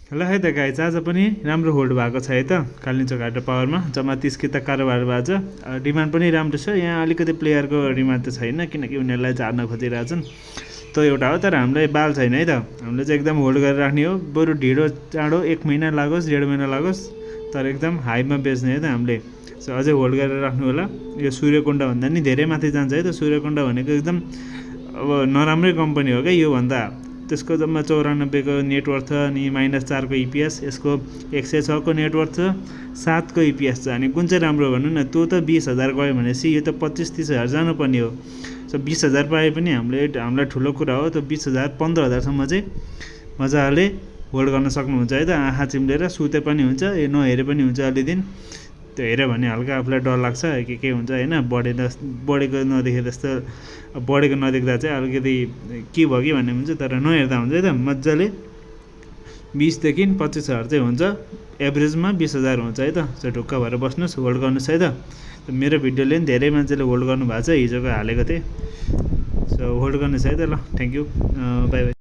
ल है त गाइज आज पनि राम्रो होल्ड भएको छ है त कालिम्पोङ हाइड्रो पावरमा जम्मा 30 कि त कारोबार भएको छ। डिमान्ड पनि राम्रो छ। यहाँ अलिकति प्लेयरको डिमान्ड त छैन किनकि उनीहरूलाई झार्न खोजिरहेछन् त्यो एउटा हो। तर हामीलाई बाल छैन है त, हामीले चाहिँ एकदम होल्ड गरेर राख्ने हो। बरु ढिँडो चाँडो 1 महिना लागोस् 1.5 महिना लागोस् तर एकदम हाईमा बेच्ने है त हामीले। सो अझै होल्ड गरेर राख्नु होला। यो सूर्यकुण्ड भन्दा नि धेरै माथि जान्छ है त। सूर्यकुण्ड भनेको एकदम अब नराम्रै कम्पनी हो क्या योभन्दा। त्यसको जम्मा 94 को नेटवर्थ छ अनि -4 को इपिएस, यसको 106 को नेटवर्थ छ, 7 को इपिएस छ। अनि कुन चाहिँ राम्रो भन्नु न, त्यो त 20,000 गयो भनेपछि यो त 25-30 हजार जानुपर्ने हो। सो 20,000 पाए पनि हामीलाई ठुलो कुरा हो। त्यो 20,000 15,000सम्म चाहिँ मजाले होल्ड गर्न सक्नुहुन्छ है त। आँखा चिम्लेर सुते पनि हुन्छ, यो नहेरे पनि हुन्छ अलि दिन। त्यो हेऱ्यो भने हल्का आफूलाई डर लाग्छ के हुन्छ होइन, बढेको नदेखेर जस्तो बढेको नदेख्दा चाहिँ अलिकति के भयो कि भन्ने हुन्छ। तर नहेर्दा हुन्छ है त, मजाले 20 देखि 25 हजार चाहिँ हुन्छ, एभरेजमा 20,000 हुन्छ है त। सो ढुक्क भएर बस्नुहोस्, होल्ड गर्नुहोस् है त। मेरो भिडियोले पनि धेरै मान्छेले होल्ड गर्नु भएको छ, हिजोको हालेको थिएँ। सो होल्ड गर्नुहोस् है त। ल थ्याङ्क यू, बाई बाई।